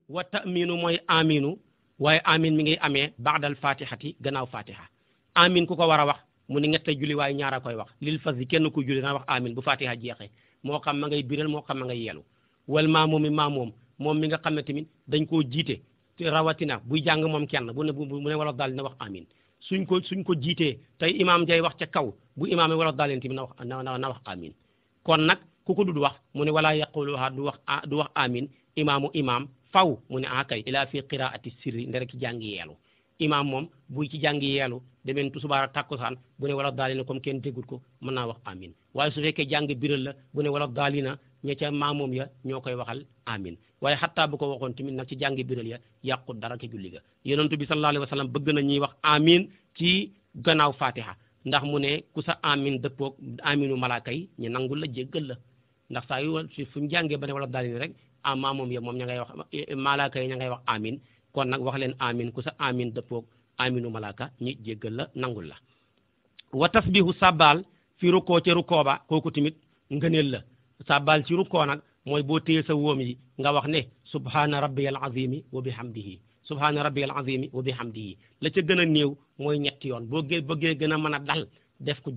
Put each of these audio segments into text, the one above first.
wa ta'minu mooy aminu waaye amin mi ngi amee baadal fatihati gannaaw fatiha amin ku ko war a wax mu ni ñette julli waaye ñaara koy wax lil fas yi kenn ku julli na wax amin bu fatiha jeexee moo xam ma ngay biral moo xam ma ngay yelu wal maamoom moom mi nga xam ne tamit dañ koo jiite rawatina buy jàng moom kenn bu ne wala daal na wax amin suñ ko jiitee tey imaam jay wax ca kaw bu imaam yi wala daal leen tamit na wax amin kon nag ku ko dud wax mu ne wala yaquluha du wax amin imaam faw mu ne kay ila fi qiraati sirri ndere ki jàngi yeelu imaam moom buy ci jàngi yeelu demeen tusubaar takkusaan bu ne wala daalina comme kenn déggut ko mën naa wax amin waaye su fekkee jàng biral la bu ne wala daalina ña ca maamoom ya ñoo koy waxal amin waaye xattaa bu ko waxoon tamit nag ci jàngi biral ya yàqut dara ci julli ga yonentu bi sallallahu alayhi wa sallam bëgg na ñuy wax amin ci gannaaw fatiha ndax mu ne ku sa amin dëppoog aminu malaaka yi ñu nangul la jéggal la ndax saa yu fu ñu jàngee ba ne wala daalina rek maamoom ya moom ña ngay wax malaaka yi ña ngay wax amin kon nag wax leen amin ku sa amin dëppoog aminu malaaka ñi jéggal la nangul la wa tasbihu sabbal fi rukkoo ca rukkoo ba kooku tamit ngëneel la sabbal ci rukkoo nag mooy boo téye sa wóom yi nga wax ne subhana rabbiyal azimi wa bihamdihi subhana rabbiyal azimi wa bihamdihi la ca gën a néew mooy ñetti yoon boo bëggee gën a mën a dal def ko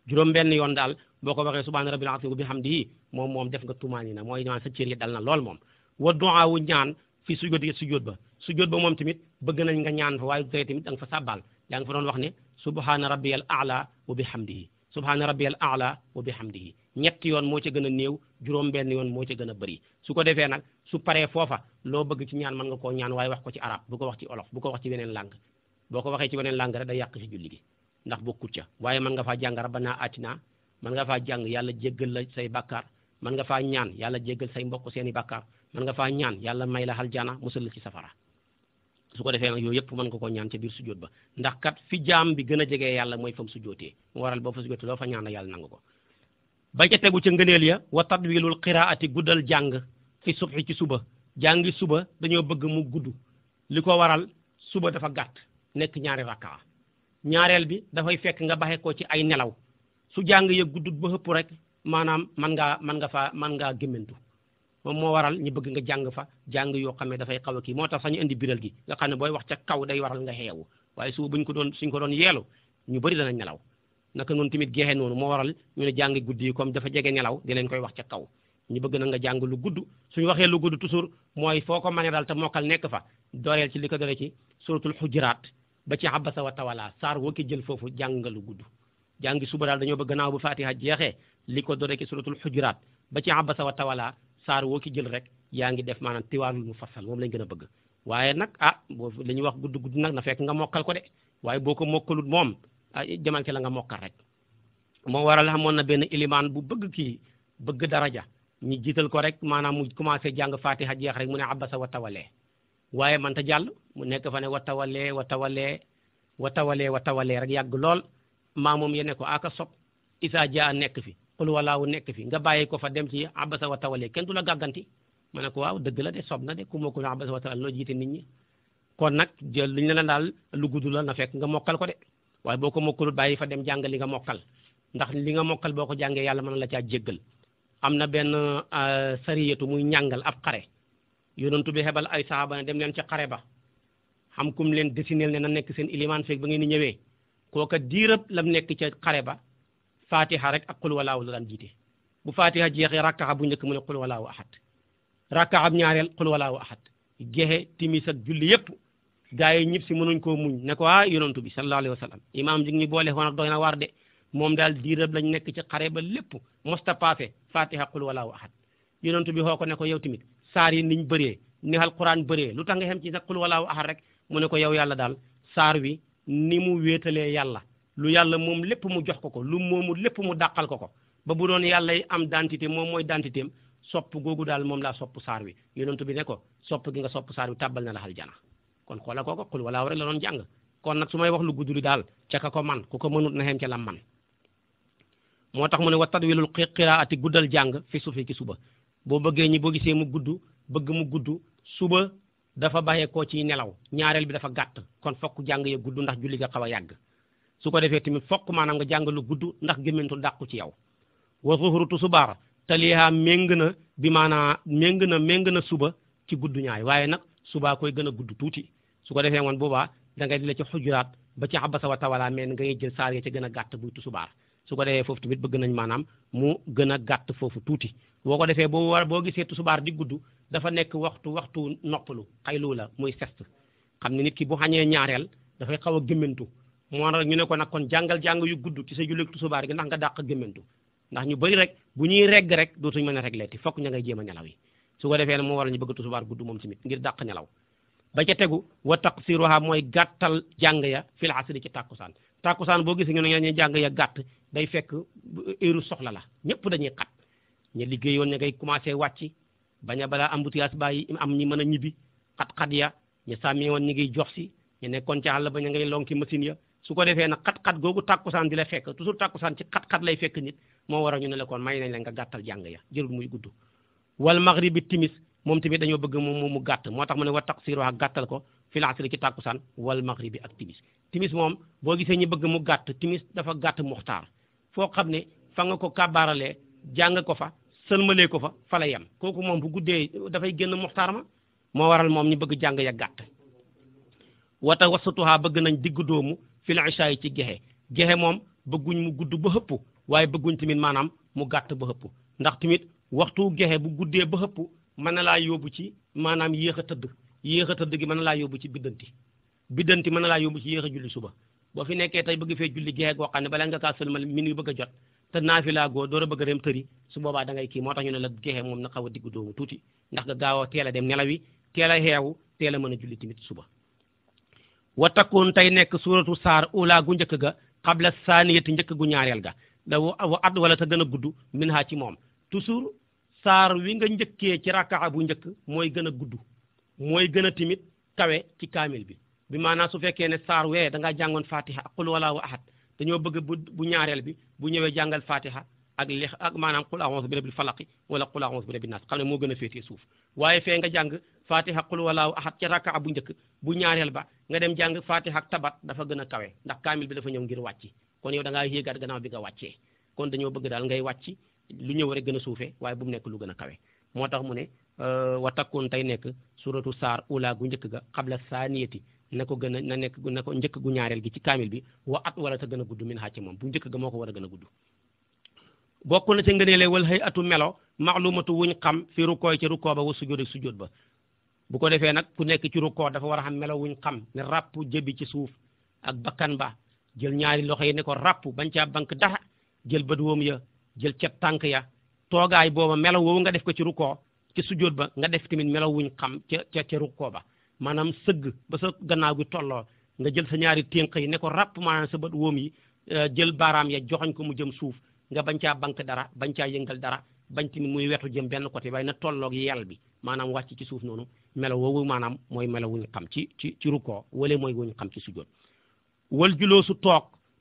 juróom-benn yoon daal boo ko waxee subhana rabbiyal azimi wa bihamdihi moom def nga tumaani na mooy ñaan sa cër yi dal na lool moom wa du'a wu ñaan fi sujjóot ba moom tamit bëgg nañ nga ñaan fa waaye tey tamit da nga fa sàbbal yaa nga fa doon wax ne subhana rabbiyal a'la wa bihamdihi subhana rabbiyal a'la wa bihamdihi ñetti yoon moo ca gën a néew juróom-benn yoon moo ca gën a bëri su ko defee nag su paree foofa loo bëgg ci ñaan mën nga koo ñaan waaye wax ko ci arab bu ko wax ci olof bu ko wax ci weneen langue boo ko waxee ci weneen langue rek day yàq ci julli gi ndax bokkut ca waaye mën nga faa jàng rabbana atina mën nga faa jàng yàlla jéggal la say bàkkaar mën nga faa ñaan yàlla jéggal say mbokk seeni bàkkaar mën nga faa ñaan yàlla may la aljana musal la ci safara su ko defee nag yooyu yëpp mën nga koo ñaan ca biir sujjóot ba ndax kat fi jaam bi gën a jegee yàlla mooy fa mu sujjóotee mu waral boo fa sujjóotee loo fa ñaan la yàlla nangu ko ba ca tegu ca ngëneel ya wa tadwilul qiraati guddal jàng fi subhi ci suba jàngi suba dañoo bëgg mu gudd li ko waral suba dafa gàtt nekk ñaari rakkaa ñaareel bi dafay fekk nga baxe ko ci ay nelaw su jàng ya guddut ba xëpp rek maanaam mën ngaa gémmantu moom moo waral ñu bëgg nga jàng fa jàng yoo xam ne dafay xaw a kii moo tax sax ñu indi biral gi nga xam ne booy wax ca kaw day waral nga xeewu waaye suba suñ ko doon yeelu ñu bëri danañ nelaw naka noonu tamit geexee noonu moo waral ñu ne jàng guddi yi comme dafa jege nelaw di leen koy wax ca kaw ñu bëgg na nga jàng lu gudd suñu waxee lu gudd toujours mooy foo ko mane daal te mokkal nekk fa dooreel ci li ko dooree ci suratul xujuraat ba ci abasa wa tawala saar woo ki jël foofu jàng nga lu gudd jàngi suba daal dañoo bëgg gannaaw bu fatiha jeexee li ko dooree ci suratul xujuraat ba ci abasa wa tawala saar woo ki jël rek yaa ngi def maanaam tiwaalul mufassal moom lañ gën a bëgg waaye nag boobu li ñuy wax gudd nag na fekk nga mokkal ko de waaye boo ko mokkalut moom demal ci la nga mokkal rek moo waral xamoon na benn ilimaan bu bëgg daraja ñi jiital ko rek maanaam mu commencé jàng fatiha jeex rek mu ne abasa wa tawalee waaye man ta jàll mu nekk fa ne wa tawalee rek yàgg lool maa moom ye ne ko aka sob isa jaa nekk fi xul walaawu nekk fi nga bàyyi ko fa dem ci abasa wa tawalee kenn du la gàgganti ma ne ko waaw dëgg la de sob na de ku mokkul abasa wa tawalee loo jiite nit ñi kon nag jël li ñu la daal lu gudd la na fekk nga mokkal ko de waaye boo ko mokkalut bàyyi fa dem jàng li nga mokkal ndax li nga mokkal boo ko jàngee yàlla mën la caa jéggal am na benn sariyatu muy ñàngal ab xare yonentu bi xebal ay saxaaba ne dem leen ca xare ba xam kum leen désinel ne na nekk seen ilimaan feeg ba ngeen di ñëwee kooka diirëb lam nekk ca xare ba fatiha rek ak qul walaahu la daan jiite bu fatiha jeexee rakkaxa bu njëkk mu ne qul walaahu ahad rakkaxa ab ñaareel qul walaahu ahad gexe timis ak julli yëpp gaa yi ñëpp si mënuñ koo muñ ne ko yonentu bi sallallahu alayhi wa sallam imaam ji ñu boole woon ak doy na waar de moom daal diirëb lañ nekk ci xare ba lépp mosta passé fatiha qul walaahu ahad yonentu bi xoo ko ne ko yow tamit saar yi niñ bëree ni alquran bëree lu tax nga xem ci sa qul walaahu ahad rek mu ne ko yow yàlla daal saar wi ni mu wéetalee yàlla lu yàlla moom lépp mu jox ko lu moomu lépp mu dàqal ko ba bu doon yàlla am dentité moom mooy dentitéem sopp googu daal moom laa sopp saar wi yonentu bi ne ko sopp gi nga sopp saar wi tàbbal na la aljana kon xoola kooko qul walaahu rek la doon jàng kon nag su may wax lu gudd li daal ca ka ko man ku ko mënut na xem ca la man moo tax mu ne wa tadwilul qiraati guddal jàng fi sufi ki suba boo bëggee ñi boo gisee mu gudd bëgg mu gudd suba dafa bàyyee koo ci nelaw ñaareel bi dafa gàtt kon fokk jàng ya gudd ndax julli ga xaw a yàgg su ko defee tamit fokk maanaam nga jàng lu gudd ndax gémmantu dàqu ci yow wa zuhru tusubaar taliha méng na bi maanaa méng na suba ci gudd ñaay waaye nag subaa koy gën a gudd tuuti su ko defee woon boobaa da ngay di la ci xujuraat ba ci abasa wa tawala mais nga ngay jël saar ya ca gën a gàtt buy tusubaar su ko defee foofu tamit bëgg nañ maanaam mu gën a gàtt foofu tuuti boo ko defee boo gisee tusubaar di gudd dafa nekk waxtu noppalu xaylu la muy sest xam ne nit ki bu xañee ñaareel dafay xaw a gémmantu moo tax ñu ne ko nag kon jàngal jàng yu gudd ci sa jullit tusubaar gi ndax nga dàq gémmantu ndax ñu bëri rek bu ñuy regg rek dootuñ mën a regleeti fokk ña ngay jéem a nelaw yi su ko defee ne moo waral ñu bëgg tusubaar gudd moom tamit ngir dàq nelaw ba ca tegu wa taqsiruha mooy gàttal jàng ya fil asri ci tàkkusaan boo gisee ñu ne ñu jàng ya gàtt day fekk heure soxla la ñëpp dañuy xat ñu liggéeyoon ña ngay commencé wàcc bañ a balaa embouteillage bàyyi am ñi mën a ñibbi xat-xat ya ñu sàmmee woon ñi ngiy jox si ñu nekkoon ci àll ba ñu ngay lonki machine ya su ko defee nag xat-xat googu tàkkusaan di la fekk toujours tàkkusaan ci xat-xat lay fekk nit moo war a ñu ne la kon may nañ la nga gàttal jàng ya jërul muy gudd wal maghribi timis moom tamit dañoo bëgg mu gàtt moo tax mu ne wa taqsiruha gàttal ko fil asri ci tàkkusaan wal maghribi ak timis moom boo gisee ñu bëgg mu gàtt timis dafa gàtt muxtaar foo xam ne fa nga ko kàbbaaralee jàng ko fa sëlmalee ko fa la yem kooku moom bu guddee dafay génn muxtaar ma moo waral moom ñu bëgg jàng ya gàtt wata wasatuha bëgg nañ diggu doomu fil isha yi ci gexe moom bëgguñ mu gudd ba xëpp waaye bëgguñ tamit maanaam mu gàtt ba xëpp ndax tamit waxtu gexe bu guddee ba xëpp mën na laa yóbbu ci maanaam yéex a tëdd gi mën na laa yóbbu ci biddanti mën na laa yóbbu ci yéex a julli suba boo fi nekkee tey bëgg fee julli gexe goo xam ne bala nga kaa sëlmal min wi bëgg a jot te naafila goo door a bëgg a dem tëri su boobaa da ngay kii moo tax ñu ne la gexe moom na xaw a diggu doomu tuuti ndax nga gaaw a teel a dem nelawi teel a xeewu teel a mën a julli tamit suba wa takkoon tey nekk suuratu saar ula gu njëkk ga xabla saaniyati njëkk gu ñaareel ga da wa at wala te gën a gudd min ha ci moom toujours saar wi nga njëkkee ci rakkaa bu njëkk mooy gën a gudd mooy gën a timit kawe ci kaamil bi maanaam su fekkee ne saar wee da ngaa jàngoon fatiha ak qul wallahu ahad dañoo bëgg bu ñaareel bi bu ñëwee jàngal fatiha ak maanaam qul a'udhu bi rabbil falaqi wala qul a'udhu bi rabbin nas xam ne moo gën a féetee suuf waaye fee nga jàng fatiha qul wallahu ahad ci rakkaa bu njëkk bu ñaareel ba nga dem jàng fatiha ak tabat dafa gën a kawe ndax kaamil bi dafa ñëw ngir wàcc kon yow da ngaa yéegaat gannaaw bi nga wàccee kon dañoo bëgg daal ngay wàcc lu ñëw rek gën a suufee waaye bu mu nekk lu gën a kawe moo tax mu ne wa takkoon tey nekk suratu saar ula gu njëkk ga xabla saaniyati na ko gën a na ko njëkk gu ñaareel gi ci kaamil bi wa at wala te gën a gudd min xàcc moom bu njëkk ga moo ko war a gën a gudd bokk na ca ngëneele wal hay atu melo maalumatu wuñ xam fi rukkooy ci rukkoo ba wa sujjóot ak sujjóot ba bu ko defee nag ku nekk ci rukkoo dafa war a xam melo wuñ xam ne ràpp jëbi ci suuf ak bakkan ba jël ñaari loxo yi ne ko ràpp bañ caa bank dara jël bët woom ya jël cet tànk ya toogaay booba melo woowu nga def ko ci rukkoo ci sujjóot ba nga def tamit melo wuñ xam ca rukkoo ba maanaam sëgg ba sa gannaaw gi tolloo nga jël sa ñaari ténk yi ne ko ràpp maanaam sa bët woom yi jël baaraam ya joxoñ ko mu jëm suuf nga bañ caa bank dara bañ caa yëngal dara bañ tamit muy wetu jëm benn côté waaye na tolloog yel bi maanaam wàcc ci suuf noonu melo woowu maanaam mooy melo wuñ xam ci rukkoo wala mooy wuñ xam ci sujjóot wal juloo su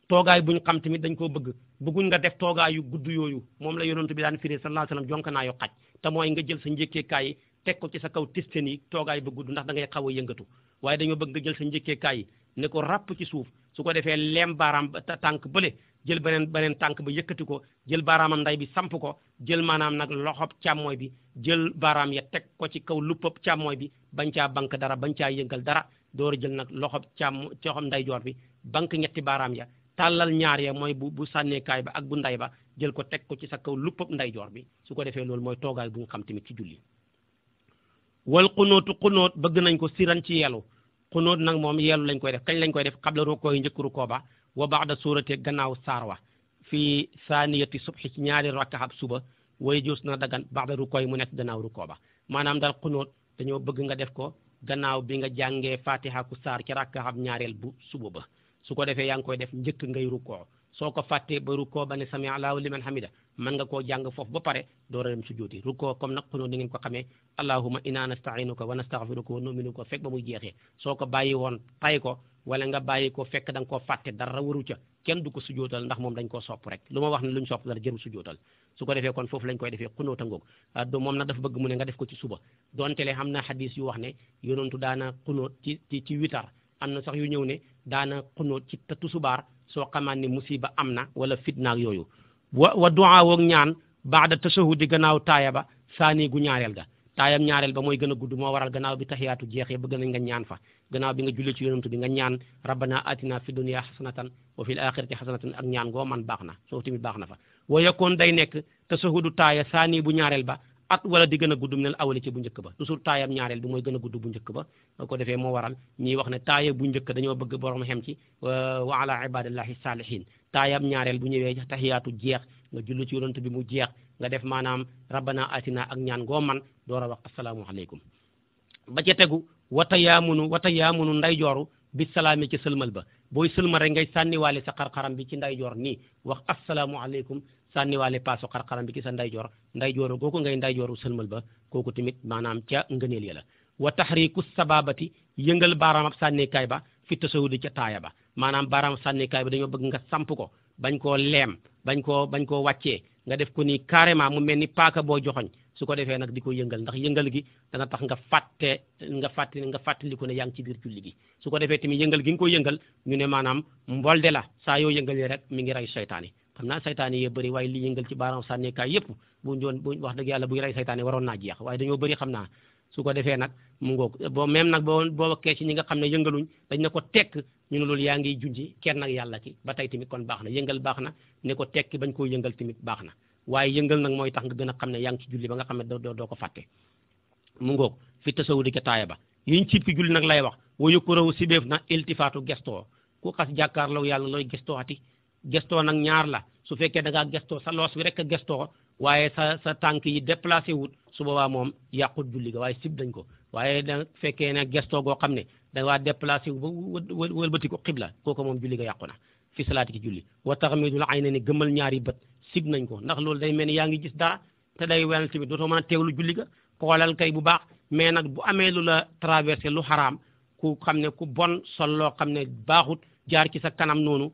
toogaay buñ xam tamit dañ koo bëgguñ nga def toogaay yu gudd yooyu moom la yonent bi daan firi sallallahu alayhi wasallam jonk naa yu xaj te mooy nga jël sa njëkkeekaay yi teg ko ci sa kaw tisteen yi toogaay ba gudd ndax da ngay xaw a yëngatu waaye dañoo bëgg nga jël sa njëkkeekaay yi ne ko ràpp ci suuf su ko defee leem baaraam tànk bële jël beneen tànk ba yëkkati ko jël baaraamam nday bi samp ko jël maanaam nag loxob càmmooy bi jël baaraam ya teg ko ci kaw luppab càmmooy bi bañ caa bank dara bañ caa yëngal dara door a jël nag loxob coxam ndeyjoor bi bank ñetti baaraam ya tàllal ñaar ya mooy bu sànneekaay ba ak bu nday ba jël ko teg ko ci sa kaw luppab ndeyjoor bi su ko defee loolu mooy toogaay bu nga xam tamit ci julli wal xunóot bëgg nañ ko siran ci yelu xunóot nag moom yelu lañ koy def kañ lañ koy def xabla rukkoo yi njëkk rukkoo ba wa ba'da suurate gannaaw saar wa fii saaniyati subhi ci ñaari rakkaab suba way juus na dagan ba'da rukkoo yi mu nekk gannaaw rukkoo ba maanaam daal xunóot dañoo bëgg nga def ko gannaaw bi nga jàngee fatiha ku saar ci rakkaab ñaareel bu suba ba su ko defee yaa ngi koy def njëkk ngay rukkoo soo ko fàttee ba rukkoo ba ne sami allahu liman hamida mën nga koo jàng foofu ba pare door a dem sujjóoti rukkoo comme nag xunóot ni ngeen ko xamee allahumma inna nasta'inuka wa nastaghfiruka wa nu'minu ko fekk ba muy jeexee soo ko bàyyi woon tay ko wala nga bàyyi ko fekk da nga koo fàtte dara waru ca kenn du ko sujjóotal ndax moom dañ koo sopp rek lu ma wax ne luñ sopp dara jëru sujjóotal su ko defee kon foofu lañ koy defee xunóot a ngoog moom nag dafa bëgg mu ne nga def ko ci suba donte le xam na hadis yu wax ne yonentu daana xunóot ci witar am na sax yu ñëw ne daana xunóot ci tusubaar soo xamaan ne musiba am na wala fitnaak yooyu wa du'a woog ñaan baada tashahudi gannaaw taaya ba saani gu ñaareel ga taayam ñaareel ba mooy gën a gudd moo waral gannaaw bi taxiyaatu jeexee bëgg nañ nga ñaan fa gannaaw bi nga julli ci yonent bi nga ñaan rabbana atina fi dunya hasanatan wa fil akhirati hasanatan ak ñaan goo man baax na soo tamit baax na fa wa yakun day nekk tashahudu taaya saani bu ñaareel ba at wala di gën a gudd minal awali ci bu njëkk ba toujours taayam ñaareel bi mooy gën a gudd bu njëkk ba ko defee moo waral ñiy wax ne taaya bu njëkk dañoo bëgg borom xem ci wa ala ibadillahi salihin taayam ñaareel bu ñëwee tahiyaatu jeex nga julli ci yonent bi mu jeex nga def maanaam rabbana atina ak ñaan goo man door a wax asalaamu aleykum ba ca tegu wata yaamunu nday jooru bi salaami ci sëlmal ba booy sëlmal rek ngay sànniwaale sa xarxaram bi ci nday joor nii wax asalaamu aleykum sànniwaale paaso xarxaram bi ci sa ndeyjoor ndeyjooru kooku ngay ndeyjooru sëlmal ba kooku tamit maanaam ca ngëneel ya la wa tahriku sababati yëngal baaraamab sànnikaay ba fi tasawudi ca taaya ba maanaam baaraam sànnikaay ba dañoo bëgg nga samp ko bañ koo leem bañ koo wàccee nga def ko nii carrément mu mel ni paaka boo joxoñ su ko defee nag di ko yëngal ndax yëngal gi dana tax nga fàttali ko ne yaa ngi ci biir julli gi su ko defee tamit yëngal gi nga ko yëngal ñu ne maanaam mbolde la saa yoo yëngalee rek mi ngi rey seytaane xam naa saytaane yee bëri waaye li yëngal ci baaraam sànnikaay yëpp bu wax dëgg yàlla buy rey saytaane waroon naa jeex waaye dañoo bëri xam naa su ko defee nag mu ngoog boo même nag boo wakkee ci ñi nga xam ne yëngaluñ dañ ne ko tekk ñu ne loolu yaa ngi junji kenn nag yàlla ki ba tey tamit kon baax na yëngal baax na ne ko tekki bañ koo yëngal tamit baax na waaye yëngal nag mooy tax nga gën a xam ne yaa ngi ci julli ba nga xam ne doo ko fàtte mu ngoog fi tasawudi ka taaya ba yiñ ciib ki julli nag lay wax wa yukrahu sibeef na iltifaatu gestoo ku xas jàkkaarloo yàlla looy gestoo ati gestoo nag ñaar la su fekkee da ngaa gestoo sa loos bi rek a gestoo waaye sa tànk yi déplacé wut su boobaa moom yàqut julli ga waaye sib dañ ko waaye da fekkee ne gestoo goo xam ne da ngaa déplacé wu ba wëlbati ko xibla kooku moom julli ga yàqu na fi salaati ki julli wa taxamidul ayna ni gëmmal ñaari bët sib nañ ko ndax loolu day mel ni yaa ngi gis dara te day wel tamit dootoo mën a teewlu julli ga xoolal kay bu baax mais nag bu amee lu la traversé lu xaraam ku xam ne ku bon sol loo xam ne baaxut jaar ci sa kanam noonu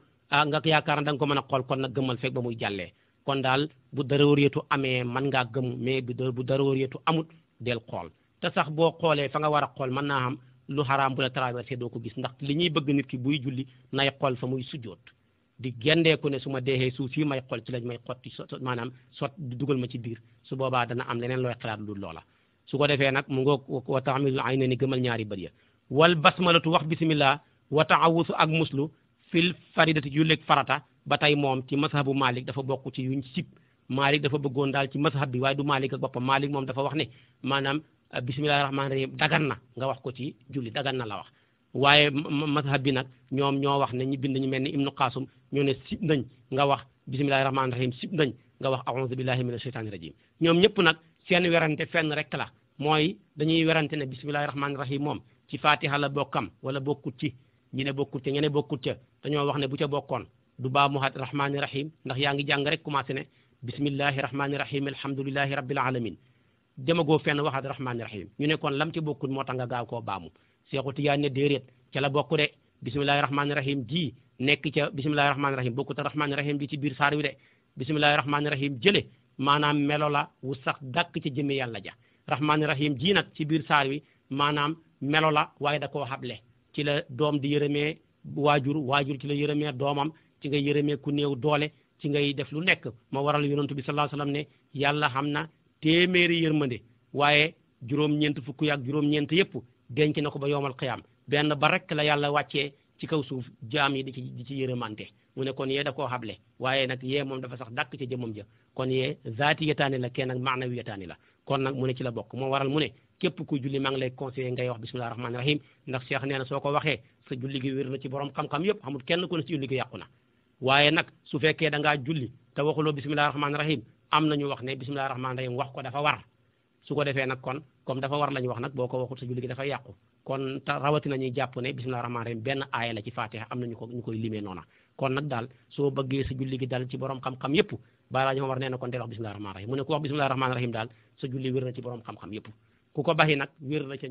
nga yaakaar da nga ko mën a xool kon nag gëmmal fekk ba muy jàllee kon daal bu darooriyatu amee mën ngaa gëm mais bu darooriyatu amut del xool te sax boo xoolee fa nga war a xool mën naa am lu xaraam bu la traversé doo ko gis ndax li ñuy bëgg nit ki buy julli nay xool fa muy sujjoot di gendeeku ne su ma deexee suuf si may xool ci lañ may xotti maanaam sot di dugal ma ci biir su boobaa dana am leneen looy xalaat lu loola su ko defee nag mu ngoog wa taamilul ayna ni gëmal ñaari bët ya wal basmalatu wax bismillah wa taawusu ak muslu fil faridati julleeg farata ba tey moom ci mazhabu Malik dafa bokk ci yuñ sib Malik dafa bëggoon daal ci mazhab bi waaye du Malik ak boppam Malik moom dafa wax ne maanaam bismillahi rahmaani rahim dagan na nga wax ko ci julli dagan na la wax waaye mazhab bi nag ñoom ñoo wax ne ñu bind ñu mel ni Ibnu Qasum ñoo ne sib nañ nga wax bismillahi rahmaani rahim sib nañ nga wax a'udhu billahi minash shaitani rajim ñoom ñëpp nag seen werante fenn rek la mooy dañuy werante ne bismillahi rahmaani rahim moom ci fatiha la bokkam wala bokkut ci ñi ne bokkut ca ñene bokkut ca dañoo wax ne bu ca bokkoon du baa muhat rahmaani rahim ndax yaa ngi jàng rek commencé ne bismillahi rahmaani rahim alhamdulillahi rabbil alamin demagoo fenn waxaat rahmaani rahim ñu ne kon lam ci bokkut moo tax nga gaaw koo baamu Seexu Tijaan ne déeréet ca la bokku de bismillahi rahmaani rahim ji nekk ca bismillahi rahmaani rahim bokkut rahmaani rahim bi ci biir saar wi de bismillahi rahmaani rahim jële maanaam melo la wu sax dàkk ca jëme yàlla ja rahmaani rahim ji nag ci biir saar wi maanaam melo la waaye da koo xable ci la doom di yërëmee waajur ci la yërëmee doomam ci ngay yërëmee ku néew doole ci ngay def lu nekk ma waral yonent bi sallallahu alayhi wasallam ne yàlla xam na téeméeri yërmande waaye juróom-ñeent fukk ak juróom-ñeent yëpp denc na ko ba yowmal qiyaam benn ba rek la yàlla wàccee ci kaw suuf jaam yi di ci yërëmante mu ne kon yee da koo xable waaye nag yee moom dafa sax dàkk ca jëmmam ja kon yee zaati yetaani la kenn nag maanawi yetaani la kon nag mu ne ci la bokk moo waral mu ne képp ku julli maa ngi lay conseillé ngay wax bismillahi rahmaani rahim ndax Cheikh nee na soo ko waxee sa julli gi wér na ci borom xam-xam yëpp xamul kenn ku ne si julli gi yàqu na waaye nag su fekkee da ngaa julli te waxuloo bismillahi rahmaani rahim am nañu wax ne bismillahi rahmaani rahim wax ko dafa war su ko defee nag kon comme dafa war la ñu wax nag boo ko waxul sa julli gi dafa yàqu kon rawatina ñuy jàpp ne bismillahi rahmaani rahim benn aaya la ci Fatiha am nañu koy limee noona kon nag daal soo bëggee sa julli gi dal ci borom xam-xam yëpp balaa ñu war nee na kon del wax bismillahi rahmaani rahim mu ne ku wax bismillahi rahmaani rahim daal sa julli wér na ci borom xam-xam yëpp ku ko baxi nag wér na ca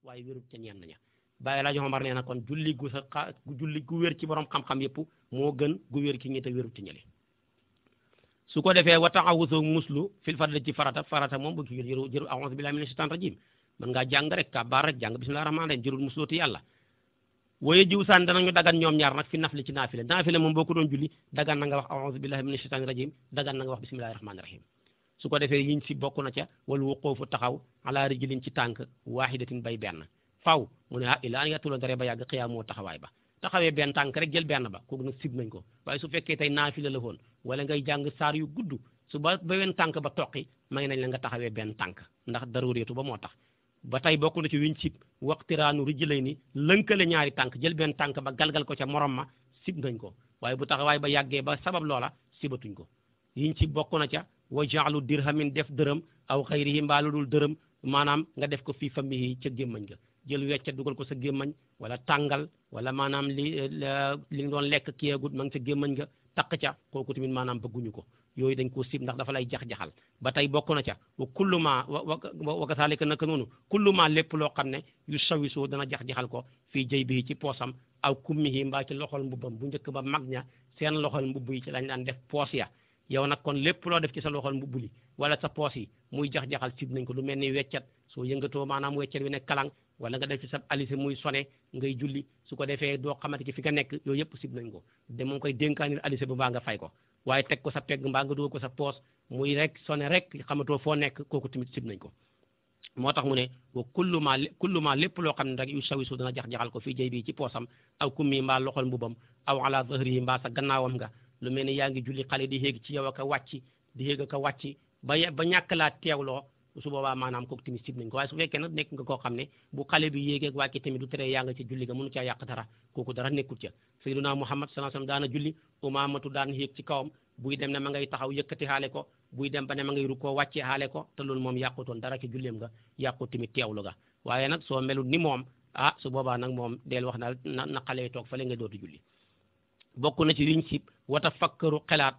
waaye wérut ca ñenn ña bàyyi laa joxomar nee na kon julli gu wér ci borom xam-xam yëpp moo gën gu wér ci ñi te wérut ci ñële su ko defee wa ta'awuzu muslu fil fadli ci farata moom bu ki jëru a'udhu billahi minash shaitanir rajim mën ngaa jàng rek kabaar rek jàng bismillahir rahmanir rahim jërul muslooti yàlla waye jiw saan danañu dagan ñoom ñaar nag fi nafli ci naafile moom boo ko doon julli dagan na nga wax a'udhu billahi minash shaitanir rajim dagan na nga wax bismillahir rahmanir rahim su ko defee yiñ si bokk na ca wal wuquufu taxaw ala rijlin ci tànk waahidatin bay benn faw mu ne ilaa an yatula dare ba yàgg xiyaam moo taxawaay ba taxawee benn tànk rek jël benn ba kooku nag sib nañ ko waaye su fekkee tey naafila la woon wala ngay jàng saar yu gudd su ba benn tànk ba toqi may nañ la nga taxawee benn tànk ndax darureetu ba moo tax ba tey bokk na ci wiñ sib waqtiraanu rijlayni lënkale ñaari tànk jël benn tànk ba galgal ko ca morom ma sib nañ ko waaye bu taxawaay ba yàggee ba sabab loola sibatuñ ko yiñ sib bokk na ca wa jaalu dirhamin def dërëm aw xayrihi mbaa lu dul dërëm maanaam nga def ko fii famihi ca gémmañ ga jël wecca dugal ko sa gémmañ wala tàngal wala maanaam li nga doon lekk kiyagut ma ngi ca gémmañ ga taq ca kooku tamit maanaam bëgguñu ko yooyu dañ koo sib ndax dafa lay jax-jaxal ba tey bokk na ca wa kullu ma wa kasaalika naka noonu kullu ma lépp loo xam ne yu sawisu dana jax-jaxal ko fii jëy bi ci poosam aw kummihi mbaa ci loxol mbubbam bu njëkk ba mag ña seen loxol mbubb yi ci lañ daan def poos ya yow nag kon lépp loo def ci sa loxol mbubb li wala sa poos yi muy jax-jaxal sib nañ ko lu mel ni weccat soo yëngatoo maanaam weccat wi ne kalang wala nga def ci sa alise muy sone ngay julli su ko defee doo xamante ci fi nga nekk yooyu yëpp sib nañ ko de moom koy dénkaanil alise bu mbaa nga fay ko waaye teg ko sa pegg mbaa nga dugal ko sa poos muy rek sone rek xamatoo foo nekk kooku tamit sib nañ ko moo tax mu ne wa kullu ma lépp loo xam ne rek yu sawisu dana jax-jaxal ko fii jëy bi ci poosam aw kummi mbaa loxol mbubam aw ala zahrihi mbaa sa gannaawam nga lu mel ni yaa ngi julli xale di yéeg ci yow ak a wàcc di yéeg ak a wàcc ba ñàkk laa teewloo su boobaa maanaam kooku tamit sib nañ ko waaye su fekkee nag nekk nga koo xam ne bu xale bi yéegee ak wàcc tamit du tere yaa nga ci julli ga mënu caa yàq dara kooku dara nekkul ca sayyiduna Muhammad sallallahu alayhi wasallam daana julli umaamatu daan yéeg ci kawam buy dem ne ma ngay taxaw yëkkati xaale ko buy dem ba ne ma ngay rukkoo wàccee xaale ko te loolu moom yàqutoon dara ci julleem nga yàqu tamit teewlu ga waaye nag soo melut ni moom su boobaa nag moom del wax daal na xale yi toog fale nga dootu julli bokk na ci liñ sib wata fakkaru xelaat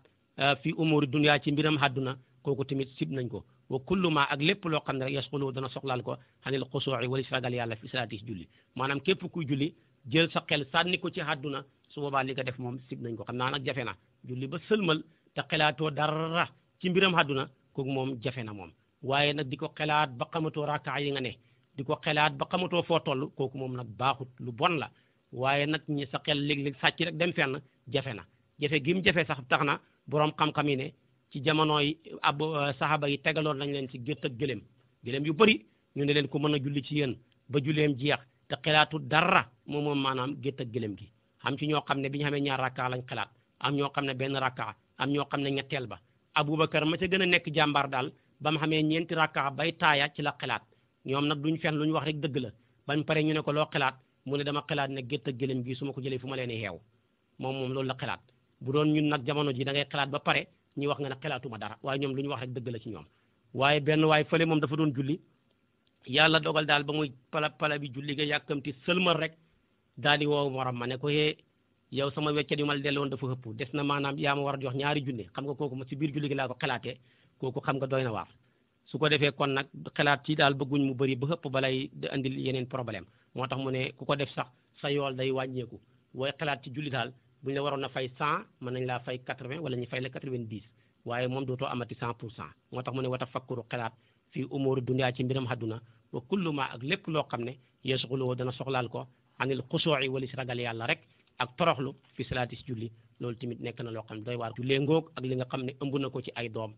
fi umuri dunya ci mbiram àdduna kooku tamit sib nañ ko wa kullu ma ak lépp loo xam ne rek yasxulu dana soxlaal ko xanil xusuu'i wala si ragal yàlla fi salaati julli maanaam képp kuy julli jël sa xel sànni ko ci àdduna su boobaa li nga def moom sib nañ ko xam naa nag jafe na julli ba sëlmal te xelaatoo dara ci mbiram àdduna kooku moom jafe na moom waaye nag di ko xelaat ba xamatoo rakkaa yi nga ne di ko xelaat ba xamatoo foo toll kooku moom nag baaxut lu bon la waaye nag ñi sa xel léeg-léeg sàcc rek dem fenn jafe na jafe gi mu jafe sax tax na boroom xam-xam yi ne ci jamonooy sahaba yi tegaloon nañ leen ci gétt ak gëléem yu bëri ñu ne leen ko mën a julli ci yéen ba julleem jeex te xelaatu dara moom maanaam gétt ak gëléem gi xam ci ñoo xam ne bi ñu xamee ñaar rakka lañ xelaat am ñoo xam ne benn rakka am ñoo xam ne ñetteel ba Aboubacar ma ca gën a nekk jàmbaar daal ba mu xamee ñeenti rakka bay taaya ci la xelaat ñoom nag duñ fen lu ñu wax rek dëgg la bañ pare ñu ne ko loo xelaat mu ne dama xelaat ne gétt ak gëléem gi su ma ko jëlee fu ma leen xeew moom loolu la xelaat bu doon ñun nag jamono ji da ngay xelaat ba pare ñi wax nga ne xelaatuma dara waaye ñoom lu ñu wax rek dëgg la ci ñoom waaye benn waaye fële moom dafa doon julli yàlla dogal daal ba muy pala bi julli ga yàkkamti sëlmal rek daal di woo morom ma ne ko yee yow sama weccet yu ma la delloon dafa xëpp des na maanaam yaa ma war a jox ñaari junne xam nga kooku ma ci biir julli gi laa ko xelaatee kooku xam nga doy na waar su ko defee kon nag xelaat ci daal bëgguñ mu bëri ba xëpp balay andil yeneen problème moo tax mu ne ku ko def sax sa yool day wàññeeku booy xelaat ci julli daal buñ la waroon a fay 100 mën nañ laa fay 80 wala ñu fay la 90 waaye moom dootoo amati 100% moo tax mu ne wa tafakkuru xelaat fii umuri dunya ci mbiram àdduna wa kullu ma ak lépp loo xam ne yasxulu dana soxlaal ko anil xusuu'i wala si ragal yàlla rek ak toroxlu fi salaati si julli loolu tamit nekk na loo xam ne doy waar jullee ngoog ak li nga xam ne ëmb na ko ci ay doom